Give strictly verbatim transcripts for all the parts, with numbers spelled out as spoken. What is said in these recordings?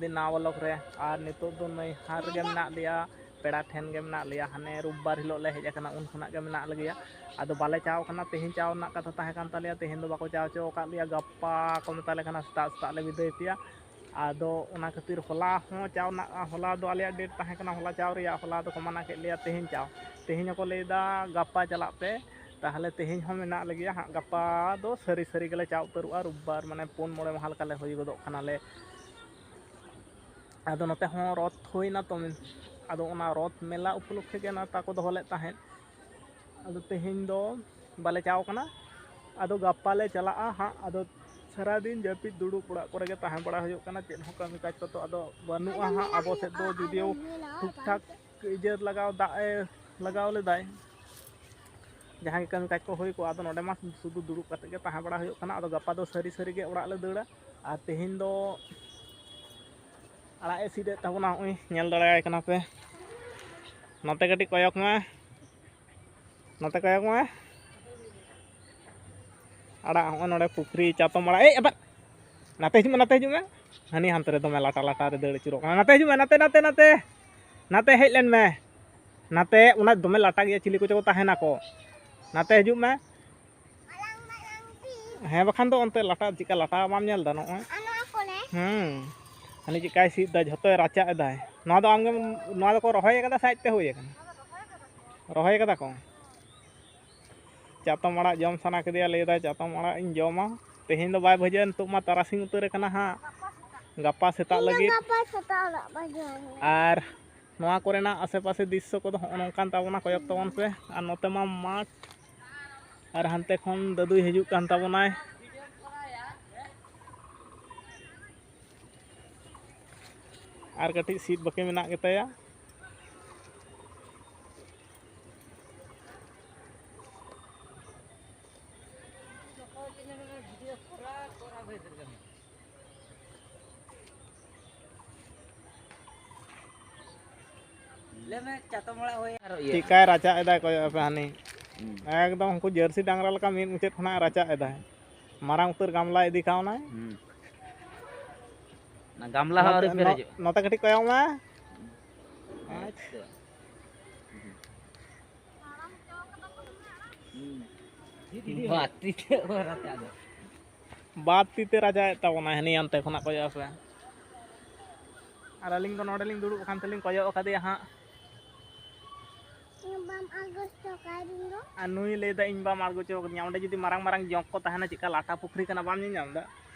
ᱫᱤᱱ ᱱᱟᱣᱟ ᱵᱞᱚᱠ ᱨᱮ, ᱟᱨ ᱱᱤᱛᱚᱜ ᱫᱚ ᱱᱟᱹᱭᱦᱟᱨ ᱨᱮᱜᱮ ᱢᱮᱱᱟᱜ ᱞᱮᱭᱟ, ᱯᱮᱲᱟ ᱴᱷᱮᱱ ᱜᱮ ᱢᱮᱱᱟᱜ ᱞᱮᱭᱟ᱾ ᱦᱟᱱᱮ ᱨᱳᱵᱵᱟᱨ ᱦᱤᱞᱳᱜ ᱞᱮ ᱦᱮᱡ ᱟᱠᱟᱱᱟ, ᱩᱱ ᱠᱷᱚᱱᱟᱜ ᱜᱮ ᱢᱮᱱᱟᱜ ᱞᱮᱜᱮᱭᱟ᱾ ᱟᱫᱚ ᱵᱟᱞᱮ ᱪᱟᱣ ᱠᱟᱱᱟ, ᱛᱮᱦᱮᱧ ᱪᱟᱣ ᱨᱮᱱᱟᱜ ᱠᱟᱛᱷᱟ ᱛᱟᱦᱮᱸ ᱠᱟᱱ ᱛᱟᱞᱮᱭᱟ, ᱛᱮᱦᱮᱧ ᱫᱚ ᱵᱟᱠᱚ ᱪᱟᱣ ᱦᱚᱪᱚ ᱟᱠᱟᱫ ᱞᱮᱭᱟ᱾ ᱜᱟᱯᱟ ᱠᱚ ᱢᱮᱛᱟ ᱞᱮ ᱠᱟᱱᱟ ᱥᱮᱛᱟᱜ ᱥᱮᱛᱟᱜ ᱞᱮ ᱵᱤᱫᱟᱹᱭ ᱯᱮᱭᱟ᱾ ᱟᱫᱚ ᱚᱱᱟ ᱠᱷᱟᱹᱛᱤᱨ ᱦᱚᱞᱟ ᱦᱚᱸ ᱪᱟᱣ ᱨᱮᱱᱟᱜ, ᱦᱚᱞᱟ ᱫᱚ ᱟᱞᱮᱭᱟᱜ ᱰᱮᱴ ᱛᱟᱦᱮᱸ ᱠᱟᱱᱟ ᱦᱚᱞᱟ ᱪᱟᱣ ᱨᱮᱭᱟᱜ, ᱦᱚᱞᱟ ᱫᱚᱠᱚ ᱢᱟᱱᱟ ᱠᱮᱫ ᱞᱮᱭᱟ ᱛᱮᱦᱮᱧ ᱪᱟᱣ᱾ ᱛᱮᱦᱮᱧ ᱦᱚᱸᱠᱚ ᱞᱟᱹᱭᱫᱟ ᱜᱟᱯᱟ ᱪᱟᱞᱟᱜ ᱯᱮ, ᱛᱟᱦᱚᱞᱮ ᱛᱮᱦᱮᱧ ᱦᱚᱸ ᱢᱮᱱᱟᱜ ᱞᱮᱜᱮᱭᱟ ᱦᱟᱸᱜ᱾ ᱜᱟᱯᱟ ᱫᱚ ᱥᱟᱹᱨᱤ ᱥᱟᱹᱨᱤ ᱜᱮᱞᱮ ᱪᱟᱣ ᱩᱛᱟᱹᱨᱚᱜᱼᱟ, ᱨᱳᱵᱵᱟᱨ ᱢᱟᱱᱮ ᱯᱩᱱ ᱢᱚᱬᱮ ᱢᱟᱦᱟ ᱞᱮᱠᱟᱞᱮ ᱦᱩᱭ ᱜᱚᱫᱚᱜ ᱠᱟᱱᱟᱞᱮ᱾ ᱟᱫᱚ ᱱᱚᱛᱮ ᱦᱚᱸ ᱨᱚᱛ ᱦᱩᱭᱱᱟ ᱛᱚ, ᱟᱫᱚ ᱚᱱᱟ ᱨᱚᱛ ᱢᱮᱞᱟ ᱩᱯᱚᱞᱚᱠᱠᱷᱮ ᱜᱮ ᱱᱮᱣᱛᱟ ᱠᱚ ᱫᱚᱦᱚ ᱞᱮᱫ ᱛᱟᱦᱮᱸᱫ᱾ ᱟᱫᱚ ᱛᱮᱦᱮᱧ ᱫᱚ ᱵᱟᱞᱮ ᱪᱟᱣ ᱠᱟᱱᱟ᱾ ᱟᱫᱚ ᱜᱟᱯᱟ ᱞᱮ ᱪᱟᱞᱟᱜᱼᱟ ᱦᱟᱸᱜ᱾ ᱟᱫᱚ ᱥᱟᱨᱟᱫᱤᱱ ᱡᱟᱹᱯᱤᱫ ᱫᱩᱲᱩᱵ ᱚᱲᱟᱜ ᱠᱚᱨᱮ ᱜᱮ ᱛᱟᱦᱮᱸ ᱵᱟᱲᱟ ᱦᱩᱭᱩᱜ ᱠᱟᱱᱟ, ᱪᱮᱫ ᱦᱚᱸ ᱠᱟᱹᱢᱤ ᱠᱟᱡᱽ ᱠᱚᱫᱚ ᱟᱫᱚ ᱵᱟᱹᱱᱩᱜᱼᱟ ᱦᱟᱸᱜ᱾ ᱟᱵᱚ ᱥᱮᱫ ᱫᱚ ᱡᱩᱫᱤᱭᱳ ᱴᱷᱩᱠ ᱴᱷᱟᱠ ᱤᱭᱟᱹ ᱞᱟᱜᱟᱣ, ᱫᱟᱜ ᱮ ᱞᱟᱜᱟᱣ ᱞᱮᱫᱟᱭ, ᱡᱟᱦᱟᱸ ᱜᱮ ᱠᱟᱹᱢᱤ ᱠᱟᱡᱽ ᱠᱚ ᱦᱩᱭ ᱠᱚᱜᱼᱟ᱾ ᱟᱫᱚ ᱱᱚᱰᱮ ᱢᱟ ᱥᱩᱫᱷᱩ ᱫᱩᱲᱩᱵ ᱠᱟᱛᱮ ᱜᱮ ᱛᱟᱦᱮᱸ ᱵᱟᱲᱟ ᱦᱩᱭᱩᱜ ᱠᱟᱱᱟ᱾ ᱟᱫᱚ ᱜᱟᱯᱟ ᱫᱚ ᱥᱟᱹᱨᱤ ᱥᱟᱹᱨᱤ ᱜᱮ ᱚᱲᱟᱜ ᱞᱮ ᱫᱟᱹᱲᱟ᱾ ᱟᱨ ᱛᱮᱦᱮᱧ ᱫᱚ ᱟᱲᱟᱜ ᱮ ᱥᱤᱫ ᱮᱫ ᱛᱟᱵᱚᱱᱟ, ᱱᱚᱜᱼᱚᱭ ᱧᱮᱞ ᱫᱟᱲᱮᱭᱟᱭ ᱠᱟᱱᱟ ᱯᱮ᱾ ᱱᱚᱛᱮ ᱠᱟᱹᱴᱤᱡ ᱠᱚᱭᱚᱜ ᱢᱮ, ᱱᱚᱛᱮ ᱠᱚᱭᱚᱜ ᱢᱮ᱾ ᱟᱲᱟᱜ, ᱦᱚᱸᱜᱼᱚᱭ ᱱᱚᱰᱮ ᱯᱩᱠᱷᱨᱤ, ᱪᱟᱛᱚᱢ ᱟᱲᱟᱜ᱾ ᱮᱭ ᱟᱵᱟᱨ ᱱᱟᱛᱮ ᱦᱤᱡᱩᱜ ᱢᱮ, ᱱᱟᱛᱮ ᱦᱤᱡᱩᱜ ᱢᱮ᱾ ᱦᱟᱹᱱᱤ ᱦᱟᱱᱛᱮ ᱨᱮ ᱫᱚᱢᱮ ᱞᱟᱴᱟ ᱞᱟᱴᱟ ᱨᱮ ᱫᱟᱹᱲ ᱟᱹᱪᱩᱨᱚᱜ ᱠᱟᱱᱟ᱾ ᱱᱟᱛᱮ ᱦᱤᱡᱩᱜ ᱢᱮ, ᱱᱟᱛᱮ, ᱱᱟᱛᱮ, ᱱᱟᱛᱮ᱾ ᱱᱟᱛᱮ ᱦᱮᱡ ᱞᱮᱱ ᱢᱮ᱾ ᱱᱟᱛᱮ, ᱚᱱᱟ ᱫᱚᱢᱮ ᱞᱟᱴᱟ ᱜᱮᱭᱟ, ᱪᱤᱞᱤ ᱠᱚᱪᱚ ᱠᱚ ᱛᱟᱦᱮᱱᱟᱠᱚ᱾ ᱱᱟᱛᱮ ᱦᱤᱡᱩᱜ ᱢᱮ᱾ ᱦᱮᱸ, ᱵᱟᱠᱷᱟᱱ ᱫᱚ ᱚᱱᱛᱮ ᱞᱟᱴᱟ, ᱪᱮᱫᱠᱟ ᱞᱟᱴᱟ ᱵᱟᱢ ᱧᱮᱞ ᱮᱫᱟ? ᱱᱚᱜᱼᱚᱭ᱾ ᱦᱩᱸ᱾ ᱦᱟᱹᱱᱤ ᱪᱮᱫᱠᱟᱭ ᱥᱤᱫ ᱮᱫᱟ, ᱡᱷᱚᱛᱚᱭ ᱨᱟᱪᱟᱜ ᱮᱫᱟᱭ᱾ ᱱᱚᱣᱟ ᱫᱚ ᱟᱢᱜᱮᱢ, ᱱᱚᱣᱟ ᱫᱚᱠᱚ ᱨᱚᱦᱚᱭ ᱟᱠᱟᱫᱟ ᱥᱮ ᱟᱡᱛᱮ ᱦᱩᱭ ᱟᱠᱟᱱᱟ? ᱨᱚᱦᱚᱭ ᱟᱠᱟᱫᱟ ᱠᱚ᱾ ᱪᱟᱛᱚᱢ ᱟᱲᱟᱜ ᱡᱚᱢ ᱥᱟᱱᱟ ᱠᱮᱫᱮᱭᱟ, ᱞᱟᱹᱭ ᱮᱫᱟᱭ, "ᱪᱟᱛᱚᱢ ᱟᱲᱟᱜ ᱤᱧ ᱡᱚᱢᱟ᱾" ᱛᱮᱦᱮᱧ ᱫᱚ ᱵᱟᱭ ᱵᱷᱟᱹᱡᱟᱹᱜᱼᱟ, ᱱᱤᱛᱚᱜ ᱢᱟ ᱛᱟᱨᱟᱥᱤᱧ ᱩᱛᱟᱹᱨ ᱟᱠᱟᱱᱟ ᱦᱟᱸᱜ᱾ ᱜᱟᱯᱟ ᱥᱮᱛᱟᱜ ᱤᱧ ᱫᱚ ᱞᱟᱹᱜᱤᱫ᱾ ᱜᱟᱯᱟ ᱥᱮᱛᱟᱜ ᱟᱲᱟᱜ ᱵᱷᱟᱹᱡᱤ ᱟᱹᱧ᱾ ᱟᱨ ᱱᱚᱣᱟ ᱠᱚᱨᱮᱱᱟᱜ ᱟᱥᱮ ᱯᱟᱥᱮ ᱫᱨᱤᱥᱥᱚ ᱠᱚᱫᱚ ᱦᱚᱸᱜᱼᱚ ᱱᱚᱝᱠᱟᱱ ᱛᱟᱵᱚᱱᱟ, ᱠᱚᱭᱚᱜ ᱛᱟᱵᱚᱱ ᱯᱮ᱾ ᱟᱨ ᱱᱚᱛᱮ ᱢᱟ ᱢᱟᱴᱷ, ᱟᱨ ᱦᱟᱱᱛᱮ ᱠᱷᱚᱱ ᱫᱟᱫᱩᱭ ᱦᱤᱡᱩᱜ ᱠᱟᱱ ᱛᱟᱵᱚᱱᱟᱭ᱾ ᱟᱨ ᱠᱟᱹᱴᱤᱡ ᱥᱤᱫ ᱵᱟᱹᱠᱤ ᱢᱮᱱᱟᱜ ᱜᱮᱛᱟᱭᱟ᱾ ᱞᱟᱹᱭ ᱢᱮ, ᱪᱟᱛᱚᱢ ᱚᱲᱟᱜ ᱦᱩᱭ ᱟᱨᱚ ᱤᱭᱟᱹ᱾ ᱪᱮᱫᱠᱟᱭ ᱨᱟᱪᱟᱜ ᱮᱫᱟᱭ, ᱠᱚᱭᱚᱜ ᱯᱮ ᱦᱟᱹᱱᱤ᱾ ᱦᱩᱸ᱾ ᱮᱠᱫᱚᱢ ᱩᱱᱠᱩ ᱡᱟᱹᱨᱥᱤ ᱰᱟᱝᱨᱟ ᱞᱮᱠᱟ ᱢᱤᱫ ᱢᱩᱪᱟᱹᱫ ᱠᱷᱚᱱᱟᱜ ᱮ ᱨᱟᱪᱟᱜ ᱮᱫᱟᱭ᱾ ᱢᱟᱨᱟᱝ ᱩᱛᱟᱹᱨ ᱜᱟᱢᱞᱟ ᱤᱫᱤ ᱠᱟᱣᱱᱟᱭ᱾ ᱦᱩᱸ᱾ ᱚᱱᱟ ᱜᱟᱢᱞᱟ ᱦᱚᱸ ᱟᱹᱣᱨᱤ ᱱᱚᱛᱮ, ᱯᱮᱨᱮᱡᱚᱜ᱾ ᱱᱚᱛᱮ ᱠᱟᱹᱴᱤᱡ ᱠᱚᱭᱚᱜ ᱢᱮ᱾ ᱟᱪᱪᱷᱟ᱾ ᱵᱟᱨ ᱛᱤ ᱛᱮ ᱚᱨ ᱟᱛᱮ ᱟᱫᱚ᱾ ᱵᱟᱨ ᱛᱤ ᱛᱮ ᱨᱟᱡᱟᱭᱮᱫ ᱛᱟᱵᱚᱱᱟᱭ ᱦᱟᱹᱱᱤ ᱦᱟᱱᱛᱮ ᱠᱷᱚᱱᱟᱜ, ᱠᱚᱭᱚᱜ ᱯᱮ᱾ ᱟᱨ ᱟᱹᱞᱤᱧ ᱫᱚ ᱱᱚᱰᱮ ᱞᱤᱧ ᱫᱩᱲᱩᱵ ᱟᱠᱟᱱ ᱛᱮᱞᱤᱧ ᱠᱚᱭᱚᱜ ᱟᱠᱟᱫᱮᱭᱟ ᱦᱟᱸᱜ᱾ ᱤᱧ ᱵᱟᱢ ᱟᱬᱜᱚ ᱦᱚᱪᱚ ᱠᱟᱫᱤᱧ ᱫᱚ᱾ ᱟᱨ ᱱᱩᱭ ᱞᱟᱹᱭᱫᱟ, "ᱤᱧ ᱵᱟᱢ ᱟᱬᱜᱚ ᱦᱚᱪᱚ ᱠᱟᱫᱤᱧᱟ, ᱚᱸᱰᱮ ᱡᱩᱫᱤ ᱢᱟᱨᱟᱝ ᱢᱟᱨᱟᱝ ᱡᱚᱸᱠ ᱠᱚ ᱛᱟᱦᱮᱱᱟ, ᱪᱮᱫᱠᱟ ᱞᱟᱴᱟ ᱯᱩᱠᱷᱨᱤ ᱠᱟᱱᱟ, ᱵᱟᱢ ᱧᱮᱞ ᱧᱟᱢ ᱮᱫᱟ?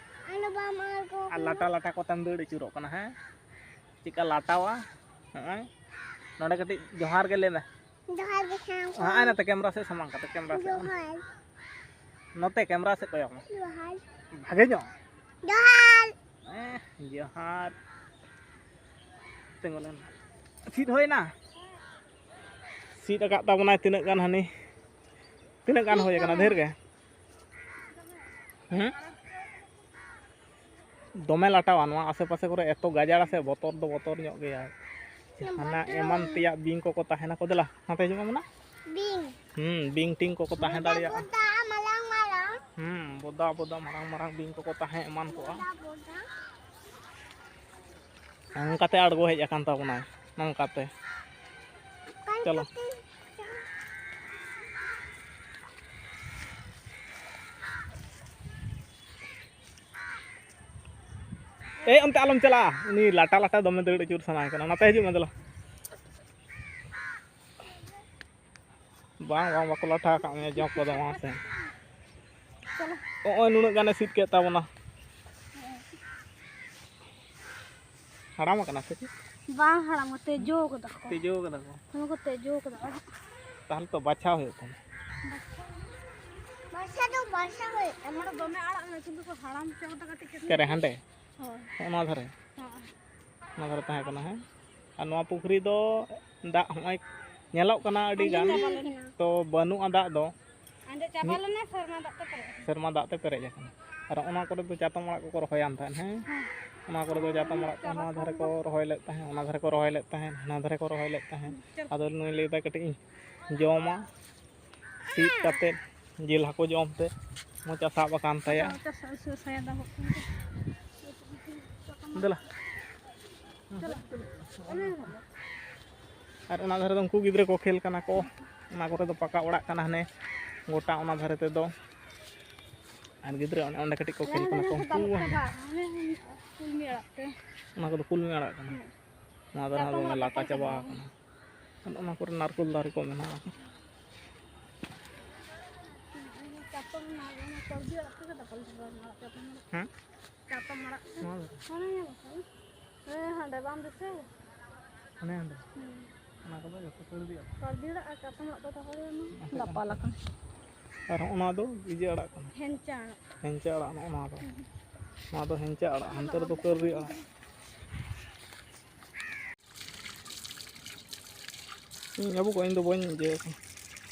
ᱟᱞᱮ ᱵᱟᱢ ᱟᱬᱜᱚ ᱟᱨ ᱞᱟᱴᱟ ᱠᱟᱫᱤᱧ᱾ ᱞᱟᱴᱟ ᱠᱚᱛᱮᱢ ᱫᱟᱹᱲ ᱟᱹᱪᱩᱨᱚᱜ ᱠᱟᱱᱟ, ᱦᱮᱸ? ᱪᱮᱫᱠᱟ ᱞᱟᱴᱟᱣᱟ?" ᱦᱚᱸᱜᱼᱚᱭ ᱱᱚᱰᱮ ᱠᱟᱹᱴᱤᱡ ᱡᱚᱦᱟᱨ ᱜᱮ ᱞᱟᱹᱭ ᱢᱮ᱾ ᱡᱚᱦᱟᱨ ᱜᱮ ᱥᱟᱱᱟᱢ ᱠᱚ᱾ ᱦᱮᱸ, ᱱᱚᱛᱮ ᱠᱮᱢᱨᱟ ᱥᱮᱫ ᱥᱟᱢᱟᱝ ᱠᱟᱛᱮ, ᱠᱮᱢᱨᱟ ᱥᱮᱫ᱾ ᱡᱚᱦᱟᱨ᱾ ᱱᱚᱛᱮ ᱠᱮᱢᱨᱟ ᱥᱮᱫ ᱠᱚᱭᱚᱜ ᱢᱮ᱾ ᱡᱚᱦᱟᱨ᱾ ᱵᱷᱟᱜᱮ ᱧᱚᱜ᱾ ᱡᱚᱦᱟᱨ᱾ ᱦᱮᱸ, ᱡᱚᱦᱟᱨ᱾ ᱛᱤᱸᱜᱩ ᱞᱮᱱ᱾ ᱥᱤᱫ ᱦᱩᱭᱱᱟ? ᱥᱤᱫ ᱟᱠᱟᱫ ᱛᱟᱵᱚᱱᱟᱭ ᱛᱤᱱᱟᱹᱜ ᱜᱟᱱ ᱦᱟᱹᱱᱤ᱾ ᱛᱤᱱᱟᱹᱜ ᱜᱟᱱ ᱦᱩᱭ ᱟᱠᱟᱱᱟ? ᱰᱷᱮᱨ ᱜᱮ? ᱦᱮᱸ? ᱫᱚᱢᱮ ᱞᱟᱴᱟᱣᱟ ᱱᱚᱣᱟ ᱟᱥᱮ ᱯᱟᱥᱮ ᱠᱚᱨᱮ, ᱮᱛᱚ ᱜᱟᱡᱟᱲ ᱥᱮ, ᱵᱚᱛᱚᱨ ᱫᱚ ᱵᱚᱛᱚᱨ ᱧᱚᱜ ᱜᱮᱭᱟ᱾ ᱡᱟᱦᱟᱱᱟᱜ ᱵᱚᱛᱚᱨ᱾ ᱮᱢᱟᱱ ᱛᱮᱭᱟᱜ ᱵᱤᱧ ᱠᱚᱠᱚ ᱛᱟᱦᱮᱱᱟ ᱠᱚ᱾ ᱫᱮᱞᱟ, ᱱᱚᱛᱮ ᱦᱤᱡᱩᱜ ᱢᱮ ᱢᱟᱱᱟ᱾ ᱵᱤᱧ᱾ ᱦᱩᱸ, ᱵᱤᱧ ᱴᱤᱧ ᱠᱚᱠᱚ ᱛᱟᱦᱮᱸ ᱵᱚᱫᱟ ᱫᱟᱲᱮᱭᱟᱜᱼᱟ᱾ ᱵᱚᱫᱟ, ᱢᱟᱨᱟᱝ ᱢᱟᱨᱟᱝ᱾ ᱦᱩᱸ, ᱵᱚᱫᱟ ᱵᱚᱫᱟ, ᱢᱟᱨᱟᱝ ᱢᱟᱨᱟᱝ ᱵᱤᱧ ᱠᱚᱠᱚ ᱛᱟᱦᱮᱸ ᱮᱢᱟᱱ ᱠᱚᱜᱼᱟ᱾ ᱵᱚᱫᱟ ᱵᱚᱫᱟ᱾ ᱱᱚᱝᱠᱟᱛᱮ ᱟᱬᱜᱚ ᱦᱮᱡ ᱟᱠᱟᱱ ᱛᱟᱵᱚᱱᱟᱭ, ᱱᱚᱝᱠᱟᱛᱮ᱾ ᱚᱠᱟᱭ ᱪᱚᱞᱚ᱾ ᱪᱚ ᱛᱤᱧ᱾ ᱮᱭ, ᱚᱱᱛᱮ ᱟᱞᱚᱢ ᱪᱟᱞᱟᱜᱼᱟ, ᱩᱱᱤ ᱞᱟᱴᱟ ᱞᱟᱴᱟ ᱫᱚᱢᱮ ᱫᱟᱹᱲ ᱟᱹᱪᱩᱨ ᱥᱟᱱᱟᱭᱮ ᱠᱟᱱᱟ, ᱱᱚᱛᱮ ᱦᱤᱡᱩᱜ ᱢᱮ ᱫᱮᱞᱟ᱾ ᱵᱟᱝ, ᱵᱟᱝ, ᱵᱟᱠᱚ ᱞᱟᱴᱷᱟ ᱟᱠᱟᱫ ᱢᱮᱭᱟ ᱡᱚᱸᱠ ᱠᱚᱫᱚ, ᱢᱟ ᱥᱮ᱾ ᱪᱚᱞᱚ᱾ ᱱᱚᱜᱼᱚᱭ ᱱᱩᱱᱟᱹᱜ ᱜᱟᱱᱮ ᱥᱤᱫ ᱠᱮᱫ ᱛᱟᱵᱚᱱᱟ᱾ ᱦᱟᱲᱟᱢ ᱟᱠᱟᱱᱟ ᱥᱮ ᱪᱮᱫ? ᱵᱟᱝ ᱦᱟᱲᱟᱢᱟ, ᱛᱮᱡᱳ ᱠᱟᱫᱟ ᱠᱚ᱾ ᱛᱮᱡᱳ ᱠᱟᱫᱟ ᱠᱚ᱾ ᱦᱮᱸ, ᱠᱚ ᱛᱮᱡᱳ ᱠᱟᱫᱟ᱾ ᱛᱟᱦᱚᱞᱮ ᱛᱚ ᱵᱟᱪᱷᱟᱣ ᱦᱩᱭᱩᱜ ᱛᱟᱢᱟ᱾ ᱵᱟᱪᱷᱟ ᱫᱚ ᱵᱟᱪᱷᱟ ᱦᱩᱭᱩᱜ ᱛᱟᱢᱟ᱾ ᱱᱚᱰᱮ ᱫᱚᱢᱮ ᱟᱲᱟᱜ ᱢᱮᱱᱟᱜᱼᱟ, ᱠᱤᱱᱛᱩ ᱠᱚ ᱦᱟᱲᱟᱢ ᱪᱟᱵᱟ ᱠᱟᱹᱴᱤᱡ ᱠᱟᱹᱴᱤᱡ᱾ ᱚᱠᱟᱨᱮ, ᱦᱟᱸᱰᱮ? ᱦᱳᱭ᱾ ᱚᱱᱟ ᱫᱷᱟᱨᱮ? ᱦᱳᱭ᱾ ᱚᱱᱟ ᱫᱷᱟᱨᱮ ᱛᱟᱦᱮᱸ ᱠᱟᱱᱟ, ᱦᱮᱸ? ᱟᱨ ᱱᱚᱣᱟ ᱯᱩᱠᱷᱨᱤ ᱫᱚ ᱫᱟᱜ ᱦᱚᱸᱜᱼᱚᱭ ᱧᱮᱞᱚᱜ ᱠᱟᱱᱟ ᱟᱹᱰᱤ ᱜᱟᱱ, ᱟᱸᱡᱮᱫ ᱪᱟᱵᱟ ᱞᱮᱱᱟ᱾ ᱛᱚ ᱵᱟᱹᱱᱩᱜᱼᱟ ᱫᱟᱜ ᱫᱚ᱾ ᱟᱸᱡᱮᱫ ᱪᱟᱵᱟ ᱢᱤᱫ ᱞᱮᱱᱟ, ᱥᱮᱨᱢᱟ ᱫᱟᱜ ᱛᱮ ᱯᱮᱨᱮᱡ ᱟᱠᱟᱱᱟ᱾ ᱥᱮᱨᱢᱟ ᱫᱟᱜ ᱛᱮ ᱯᱮᱨᱮᱡ ᱟᱠᱟᱱᱟ᱾ ᱟᱨ ᱚᱱᱟ ᱠᱚᱨᱮ ᱫᱚ ᱪᱟᱛᱚᱢ ᱟᱲᱟᱜ ᱠᱚᱠᱚ ᱨᱚᱦᱚᱭᱟᱱ ᱛᱟᱦᱮᱸᱫ, ᱦᱮᱸ? ᱦᱮᱸ᱾ ᱚᱱᱟ ᱠᱚᱨᱮ ᱫᱚ ᱪᱟᱛᱚᱢ ᱟᱲᱟᱜ ᱠᱚ ᱪᱟᱵᱟ ᱱᱚᱣᱟ ᱫᱷᱟᱨᱮ ᱠᱚ ᱠᱚ ᱨᱚᱦᱚᱭ ᱞᱮᱫ ᱛᱟᱦᱮᱸᱫ, ᱚᱱᱟ ᱫᱷᱟᱨᱮ ᱠᱚ ᱨᱚᱦᱚᱭ ᱞᱮᱫ ᱛᱟᱦᱮᱸᱫ, ᱦᱟᱱᱟ ᱫᱷᱟᱨᱮ ᱠᱚ ᱨᱚᱦᱚᱭ ᱞᱮᱫ ᱛᱟᱦᱮᱸᱫ᱾ ᱪᱚᱞ᱾ ᱟᱫᱚ ᱱᱩᱭ ᱞᱟᱹᱭᱫᱟ, "ᱠᱟᱹᱴᱤᱡ ᱤᱧ ᱡᱚᱢᱟ, ᱥᱤᱫ ᱠᱟᱛᱮᱫ ᱡᱤᱞ ᱦᱟᱹᱠᱩ ᱡᱚᱢ ᱛᱮ ᱢᱚᱪᱟ ᱥᱟᱵ ᱟᱠᱟᱱ ᱛᱟᱭᱟ᱾" ᱢᱚᱪᱟ ᱥᱟᱵ ᱥᱩᱨ ᱥᱟᱭᱟ ᱫᱟᱵᱚᱜ ᱠᱟᱱ ᱛᱟᱭᱟ᱾ ᱫᱮᱞᱟ᱾ ᱟᱨ ᱚᱱᱟ ᱫᱷᱟᱨᱮ ᱫᱚ ᱩᱱᱠᱩ ᱜᱤᱫᱽᱨᱟᱹ ᱠᱚ ᱠᱷᱮᱞ ᱠᱟᱱᱟ ᱠᱚ, ᱚᱱᱟ ᱠᱚᱨᱮ ᱫᱚ ᱯᱟᱠᱟ ᱚᱲᱟᱜ ᱠᱟᱱᱟ ᱦᱟᱱᱮ ᱜᱚᱴᱟ ᱚᱱᱟ ᱫᱷᱟᱨᱮ ᱛᱮᱫᱚ᱾ ᱟᱨ ᱜᱤᱫᱽᱨᱟᱹ ᱚᱱᱮ ᱚᱸᱰᱮ ᱠᱟᱹᱴᱤᱡ ᱠᱚ ᱠᱷᱮᱞ ᱠᱟᱱᱟ ᱠᱚ, ᱩᱱᱠᱩ ᱠᱩᱞᱢᱤ ᱟᱲᱟᱜ ᱛᱮ᱾ ᱚᱱᱟ ᱠᱚᱫᱚ ᱠᱩᱞᱢᱤ ᱟᱲᱟᱜ ᱠᱟᱱᱟ᱾ ᱦᱮᱸ᱾ ᱱᱚᱣᱟ ᱫᱚ ᱱᱟᱦᱟᱜ ᱪᱟᱛᱚᱢ ᱫᱚᱢᱮ ᱟᱲᱟᱜ ᱞᱟᱴᱟ ᱠᱚ ᱪᱟᱵᱟ ᱛᱟᱦᱮᱱᱟ᱾ ᱟᱠᱟᱱᱟ᱾ ᱟᱨ ᱚᱱᱟ ᱠᱚᱨᱮ ᱱᱟᱨᱠᱳᱞ ᱫᱟᱨᱮ ᱠᱚ ᱢᱮᱱᱟᱜᱼᱟ᱾ ᱪᱟᱛᱚᱢ ᱟᱲᱟᱜ ᱠᱚ ᱫᱚ ᱵᱟᱞᱮ ᱪᱟᱵᱟ ᱟᱲᱟᱜ, ᱪᱟᱛᱚᱢ ᱟᱲᱟᱜ᱾ ᱦᱮᱸ? ᱪᱟᱛᱚᱢ ᱟᱲᱟᱜ ᱥᱮ? ᱱᱚᱣᱟ ᱫᱟᱨᱮ? ᱦᱟᱱᱮ ᱧᱮᱞ ᱠᱟᱜ ᱟᱹᱧ᱾ ᱦᱮᱸ, ᱦᱟᱸᱰᱮ ᱵᱟᱢ ᱫᱤᱥᱟᱹᱭᱟ? ᱦᱟᱱᱮ ᱦᱟᱸᱰᱮ? ᱦᱩᱸ᱾ ᱚᱱᱟ ᱠᱚᱫᱚ ᱡᱚᱛᱚ ᱠᱟᱹᱲ ᱜᱮᱭᱟ᱾ ᱠᱟᱹᱲ ᱟᱲᱟᱜ ᱟᱨ ᱪᱟᱛᱚᱢ ᱟᱲᱟᱜ ᱫᱚ ᱫᱚᱦᱚᱭᱟ ᱱᱩ᱾ ᱫᱟᱯᱟᱞ ᱟᱠᱟᱱ᱾ ᱟᱨ ᱚᱱᱟ ᱫᱚ ᱤᱭᱟᱹ ᱟᱲᱟᱜ ᱠᱟᱱᱟ᱾ ᱦᱮᱱᱪᱟ ᱟᱲᱟᱜ᱾ ᱦᱮᱱᱪᱟ ᱟᱲᱟᱜ, ᱱᱚᱜᱼᱚ ᱱᱚᱣᱟ ᱫᱚ᱾ ᱦᱩᱸ᱾ ᱱᱚᱣᱟ ᱫᱚ ᱦᱮᱱᱪᱟ ᱟᱲᱟᱜ, ᱦᱟᱱᱛᱮ ᱨᱮᱫᱚ ᱠᱟᱹᱨᱵᱤ ᱟᱲᱟᱜ᱾ ᱤᱧ ᱟᱹᱵᱩ ᱠᱚᱣᱟ, ᱤᱧ ᱫᱚ ᱵᱟᱹᱧ ᱤᱭᱟᱹ ᱠᱟᱱᱟ,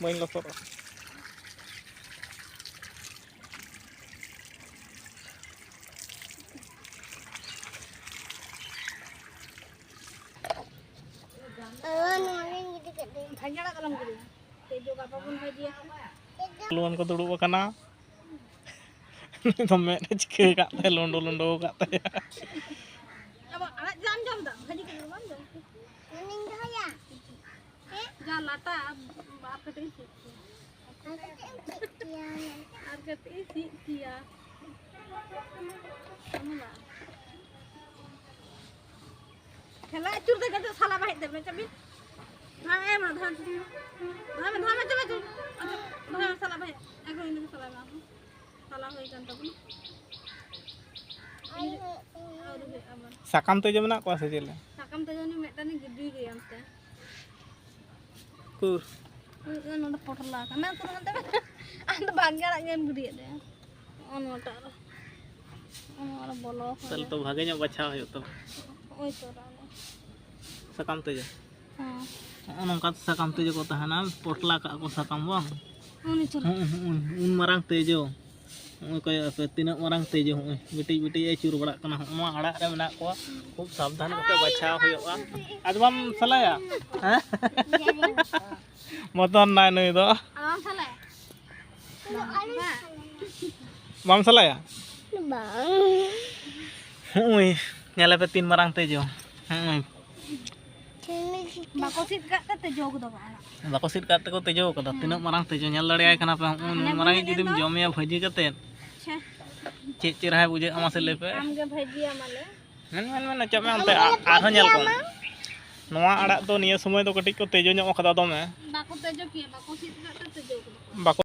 ᱵᱟᱹᱧ ᱞᱚᱥᱚᱫᱚᱜᱼᱟ᱾ ᱵᱷᱟᱹᱡᱤ ᱟᱲᱟᱜ ᱫᱚ ᱟᱞᱚᱢ ᱜᱤᱰᱤᱭᱟ᱾ ᱛᱮᱡᱳ ᱜᱟᱯᱟ ᱵᱚᱱ ᱵᱷᱟᱹᱡᱤᱭᱟ᱾ ᱞᱩᱣᱟᱹᱱ ᱠᱚ ᱫᱩᱲᱩᱵ ᱟᱠᱟᱱᱟ᱾ ᱩᱱᱤ ᱫᱚ ᱢᱮᱫ ᱮ ᱪᱤᱠᱟᱹ ᱟᱠᱟᱫ ᱛᱟᱭᱟ, ᱞᱩᱸᱰᱩ ᱞᱩᱸᱰᱩ ᱟᱠᱟᱫ ᱛᱟᱭᱟ᱾ ᱟᱵᱚ ᱟᱲᱟᱜ ᱡᱟᱢ ᱡᱚᱢ ᱫᱟ, ᱵᱷᱟᱹᱡᱤ ᱠᱟᱛᱮ ᱵᱟᱢ ᱡᱚᱢ? ᱚᱱᱟᱧ ᱫᱚᱦᱚᱭᱟ᱾ ᱦᱮᱸ? ᱡᱟ ᱞᱟᱴᱟ, ᱟᱨ ᱠᱟᱹᱴᱤᱡ ᱤᱧ ᱥᱤᱫ ᱠᱮᱭᱟ᱾ ᱟᱨ ᱠᱟᱹᱴᱤᱡ ᱤᱧ ᱥᱤᱫ ᱠᱮᱭᱟ᱾ ᱟᱨ ᱠᱟᱹᱴᱤᱡ ᱤᱧ ᱥᱤᱫ ᱠᱮᱭᱟ᱾ ᱟᱢ ᱫᱚ? ᱴᱷᱮᱞᱟ ᱟᱹᱪᱩᱨ ᱫᱟ ᱜᱟᱡᱚ ᱥᱟᱞᱟ ᱵᱟᱦᱮᱡ ᱫᱮ ᱢᱮ ᱪᱟᱵᱤ᱾ ᱫᱷᱟᱢ ᱮᱢᱟ ᱫᱷᱟᱢ᱾ ᱫᱷᱟᱢ ᱫᱷᱟᱢ ᱪᱟᱵᱟ ᱪᱟᱵᱟ᱾ ᱫᱷᱟᱢ ᱥᱟᱞᱟ ᱵᱟᱦᱮᱡ᱾ ᱮᱜᱚ ᱤᱱᱟᱹ ᱥᱟᱞᱟ ᱵᱟᱦᱮᱡ᱾ ᱥᱟᱞᱟ ᱦᱩᱭ ᱠᱟᱱ ᱛᱟᱵᱚᱱᱟ᱾ ᱟᱹᱣᱨᱤ ᱦᱩᱭᱩᱜ ᱟᱵᱟᱨ᱾ ᱥᱟᱠᱟᱢ ᱛᱮᱡᱚ ᱢᱮᱱᱟᱜ ᱠᱚᱣᱟ ᱥᱮ ᱪᱮᱫ ᱞᱮ? ᱥᱟᱠᱟᱢ ᱛᱮᱡᱚ ᱩᱱᱤ ᱢᱤᱫᱴᱟᱝ ᱜᱤᱰᱤ ᱜᱮᱭᱟ ᱚᱱᱛᱮ᱾ ᱩᱠᱩᱨ? ᱦᱩᱭᱩᱜ ᱠᱟᱱᱟ ᱱᱚᱰᱮ ᱯᱚᱴᱚᱞᱟ ᱠᱟᱱᱟ᱾ ᱛᱚ ᱱᱚᱰᱮ ᱟᱢ ᱫᱚ ᱵᱟᱝ ᱟᱲᱟᱜ ᱜᱮᱢ ᱜᱤᱰᱤᱭᱮᱫ ᱫᱚ᱾ ᱱᱚᱜᱼᱚ ᱱᱚᱣᱟᱴᱟᱜ ᱨᱮ᱾ ᱱᱚᱜᱼᱚ ᱱᱚᱣᱟ ᱨᱮ ᱵᱚᱞᱚ ᱟᱠᱟᱱᱟ᱾ ᱛᱟᱦᱞᱮ ᱛᱚ ᱵᱷᱟᱜᱮ ᱧᱚᱜ ᱵᱟᱪᱷᱟᱣ ᱦᱩᱭᱩᱜ ᱛᱟᱢᱟ᱾ ᱱᱚᱜᱼᱚᱭ ᱛᱚ ᱨᱟᱱ᱾ ᱥᱟᱠᱟᱢ ᱛᱮᱡᱚ? ᱦᱮᱸ᱾ ᱱᱚᱜᱼᱚ ᱱᱚᱝᱠᱟ ᱥᱟᱠᱟᱢ ᱛᱮᱡᱚ ᱠᱚ ᱛᱟᱦᱮᱱᱟ, ᱯᱚᱴᱞᱟ ᱠᱟᱜᱼᱟ ᱠᱚ ᱥᱟᱠᱟᱢ, ᱵᱟᱝ? ᱩᱱᱤ ᱪᱚᱨᱟ᱾ ᱦᱩᱸ, ᱦᱩᱸ, ᱩᱱ ᱢᱟᱨᱟᱝ ᱛᱮᱡᱚ᱾ ᱱᱚᱜᱼᱚᱭ ᱠᱚᱭᱚᱜ ᱟᱯᱮ, ᱛᱤᱱᱟᱹᱜ ᱢᱟᱨᱟᱝ ᱛᱮᱡᱚ, ᱦᱚᱸᱜᱼᱚᱭ ᱵᱤᱴᱤᱡ ᱵᱤᱴᱤᱡ ᱮ ᱪᱩᱨ ᱵᱟᱲᱟᱜ ᱠᱟᱱᱟ᱾ ᱦᱚᱸᱜᱼᱚ ᱱᱚᱣᱟ ᱟᱲᱟᱜ ᱨᱮ ᱢᱮᱱᱟᱜ ᱠᱚᱣᱟ, ᱠᱷᱩᱵ ᱥᱟᱵᱫᱷᱟᱱ ᱠᱟᱛᱮ ᱵᱟᱪᱷᱟᱣ ᱦᱩᱭᱩᱜᱼᱟ᱾ ᱟᱫᱚ ᱵᱟᱢ ᱥᱟᱞᱟᱭᱟ? ᱦᱮᱸ? ᱵᱚᱛᱚᱨ ᱱᱟᱭ ᱱᱩᱭ ᱫᱚ᱾ ᱟᱫᱚ ᱵᱟᱢ ᱥᱟᱞᱟᱭᱟ? ᱵᱟᱝ᱾ ᱵᱟᱢ ᱥᱟᱞᱟᱭᱟ? ᱵᱟᱝ᱾ ᱦᱚᱸᱜᱼᱚᱭ᱾ ᱧᱮᱞᱮ ᱯᱮ ᱛᱤᱱ ᱢᱟᱨᱟᱝ ᱛᱮᱡᱚ᱾ ᱦᱮᱸ, ᱵᱟᱠᱚ ᱥᱤᱫ ᱠᱟᱜ ᱛᱮ ᱛᱮᱡᱚ ᱠᱚᱫᱚ ᱠᱚ ᱟᱲᱟᱜ᱾ ᱵᱟᱠᱚ ᱥᱤᱫ ᱠᱟᱜ ᱛᱮᱠᱚ ᱛᱮᱡᱚ ᱠᱟᱫᱟ᱾ ᱛᱤᱱᱟᱹᱜ ᱢᱟᱨᱟᱝ ᱛᱮᱡᱚ, ᱧᱮᱞ ᱫᱟᱲᱮᱭᱟᱭ ᱠᱟᱱᱟ ᱯᱮ? ᱦᱚᱸᱜᱼᱚᱭ ᱱᱩᱱ ᱢᱟᱨᱟᱝ ᱡᱩᱫᱤᱢ ᱡᱚᱢᱮᱭᱟ ᱵᱷᱟᱹᱡᱤ ᱠᱟᱛᱮᱫ, ᱟᱪᱪᱷᱟ᱾ ᱪᱮᱫ ᱪᱮᱦᱨᱟᱭ ᱵᱩᱡᱷᱟᱹᱜᱼᱟ ᱢᱟᱥᱮ ᱞᱟᱹᱭ ᱯᱮ? ᱟᱢᱜᱮ ᱵᱷᱟᱹᱡᱤᱭᱟ ᱢᱟᱞᱮ᱾ ᱢᱮᱱ, ᱢᱮᱱ, ᱢᱮᱱ, ᱚᱪᱚᱜ ᱢᱮ ᱚᱱᱛᱮ, ᱟ-, ᱟᱨᱦᱚᱸ ᱧᱮᱞ ᱠᱚᱢ᱾ ᱱᱚᱣᱟ ᱟᱲᱟᱜ ᱫᱚ ᱱᱤᱭᱟᱹ ᱥᱚᱢᱚᱭ ᱫᱚ ᱠᱟᱹᱴᱤᱡ ᱠᱚ ᱛᱮᱡᱚ ᱧᱚᱜ ᱠᱟᱫᱟ ᱫᱚᱢᱮ᱾ ᱵᱟᱠᱚ ᱛᱮᱡᱚ ᱠᱮᱭᱟ, ᱵᱟᱠᱚ ᱥᱤᱫ ᱠᱟᱜ ᱛᱮ ᱛᱮᱡᱚ ᱠᱟᱫᱟ ᱠᱚ᱾ ᱵᱟᱠᱚ